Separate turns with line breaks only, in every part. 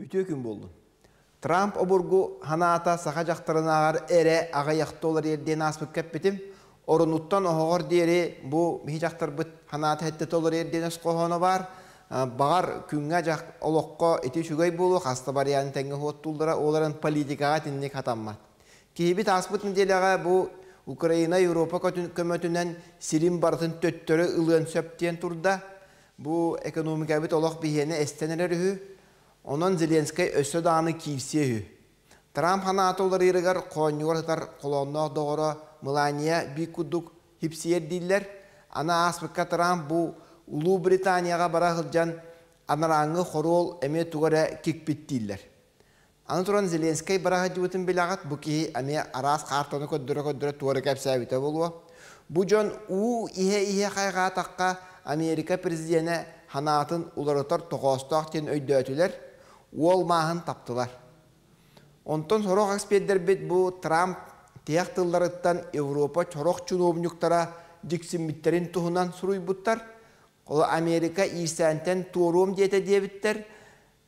Үтүө күн буоллун. Трамп обургу ханаата саха дьахтарынааҕар эрэ аҕыйахта уларыйар диэн ааспыкка эппитим. Орунуттан оһоҕор диэри бу биһи дьахтарбыт ханаата хэттэтэ уларыйар диэн өс хоһооно баар. Баҕар күҥҥэ дьах олоххо ити үчүгэй буолуо, хаста барыйааны тэҥҥэ уоттууллара, олорон политикаҕа итинник хатаммат. Киһибит ааспыт нэдиэлэҕэ бу Украина Европа көмөтүнэн сирин барытын төттөрү ылыан сөп диэн турда. Бу экономикабыт олох биһиэнэ эстэн эрэр үһү. Онон Зеленскэй өссө даҕаны киирсиэ үһү. Трамп ханаата уларыйарыгар хоонньугар сытар холоонноох доҕоро Мелания биир курдук хипсийэр дииллэр. Аны ааспыкка Трамп бу Улуу Британияҕа бара сылдьан анарааҥҥы хоруол эмиэ тугу эрэ кикпит дииллэр. Аны туран Зеленскэй бара сылдьыбытын билэҕит, бу киһи эмиэ араас хаартаны көрдөрө-көрдөрө туора кэпсээбитэ буолуо. Бу дьон уу иһэ-иһэ хайҕаатахха Америка президенэ санаатын уларытар тоҕоостоох диэн өйдөөтүлэр, уол мааһын таптылар. Онтон сорох экспердэрбит бу Трамп тиһэх тылларыттан Европа сорох чунуобунньуктара дьиксиммиттэрин туһунан суруйбуттар. Ол Америка иирсээнтэн туоруом диэтэ диэбиттэр,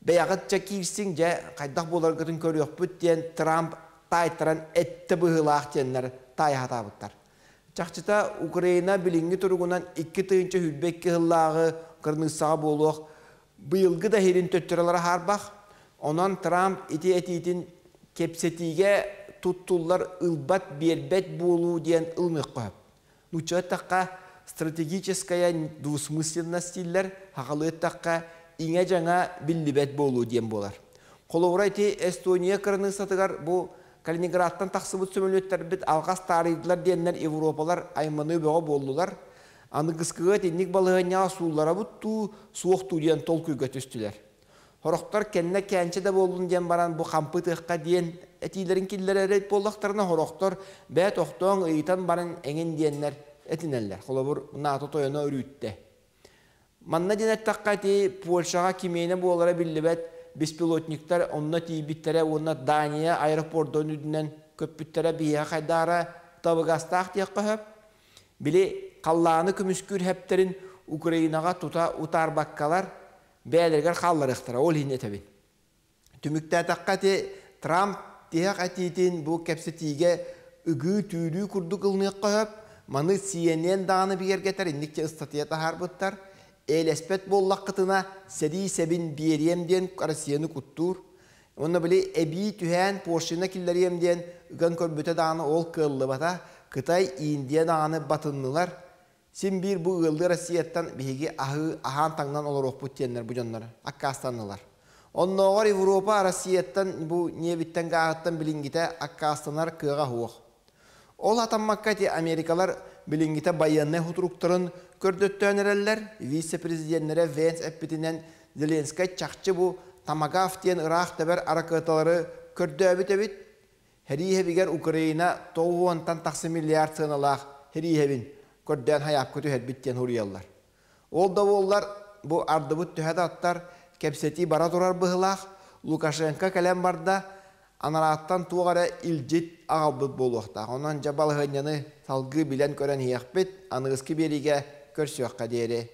бэйэҕит дьэ киирсиҥ, дьэ хайдах буоларгытын көрүөхпүт диэн Трамп таайтаран эттэ быһыылаах диэннэр таайа сатаабыттар. Чахчыта Украина билиҥҥи туругунан 2022 сыллааҕы кырныыссаҕа буолуох быйылгы да иһирин төттөрөлөрө хаарбах. Онон Трамп ити этиитин кэпсэтиигэ туттуллар ылбат биэрбэт буолуу диэн ылыныахха сөп. Нуучча эттэххэ, стратегическая двусмысленность дииллэр, сахалыы эттэххэ, иҥэ-дьаҥа биллибэт буолуу диэн буолар. Холобура, ити Эстония кыраныыссатыгар бу Калининградтан тахсыбыт сөмөлүөттэрбит алҕас таарыйдылар диэннэр Европалар айманыы бөҕө буоллулар. Аныгыскыга итинник балаһыанньаҕа суулларабыт дуу, суох дуу диэн толкуйга түстүлэр. Сорохтор кэннэ кээнчэ да буоллун диэн баран бу хампы ытыахха диэн этиилэрин киллэрэр буоллахтарына, сорохтор бээ тохтооҥ ыйытан баран эҥин диэннэр этинэллэр. Холобур, НАТО тойоно өрүүттэ. Манна диэн эттэххэ ити Польшаҕа кимиэнэ буолара биллибэт беспилотниктар онно тиийбиттэрэ уонна Дания аэропордун үрдүнэн көппүттэрэ биһиэхэ хайдаара табыгастаах диэххэ сөп. Били халлааны көмүскүүр хэптэрин Украинаҕа тута утаарбаккалар бэйэлэригэр хаалларыахтара, ол иһин этэбин. Түмүктээтэххэ ити Трамп тиһэх этиитин бу кэпсэтиигэ ыгыы-түүрүү курдук ылыныахха сөп. Маны CNN даҕаны бигэргэтэр инникчэ ыстатыйа таһаарбыттар. Эйэлэспэт буоллаххытына сэрии сэбин биэриэм диэн Россияны куттуур. Уонна били эбии түһээн пошлина киллэриэм диэн ыган көрбүтэ даҕаны ол кыаллыбата. Кытай, Индия даҕаны батыннылар. Син биир бу ыаллыы Россияттан биһиги аһыы аһаан-таҥнан олоруохпут диэннэр бу дьоннор аккаастаннылар. Оннооҕор Европа Россияттан бу ньиэбиттэн гааһыттан билиҥҥитэ аккаастанар кыаҕа суох. Ол атаммакка ити Америкалар билиҥҥитэ байыаннай хутуруктарын көрдөттөөн эрэллэр. Вице-президеннэрэ Венс эппитинэн Зеленскэй чахчы бу Томагавк диэн ыраах тэбэр аракыаталары көрдөөбүт эбит. Хэрииһэбигэр Украина 90-тан тахса миллиард сыаналаах хэрииһэбин көрдөөн хайаапка түһэрбит диэн суруйаллар. Ол да буоллар, бу ардыбыт төһө да аттар, кэпсэтии бара турар быһыылаах, Лукашенко кэлэн барда, анарааттан туох эрэ илдьит аҕалбыт буолуохтаах. Онон дьэ балаһыанньаны салгыы билэн-көрөн иһиэхпит, аныгыскы биэриигэ көрсүөххэ диэри.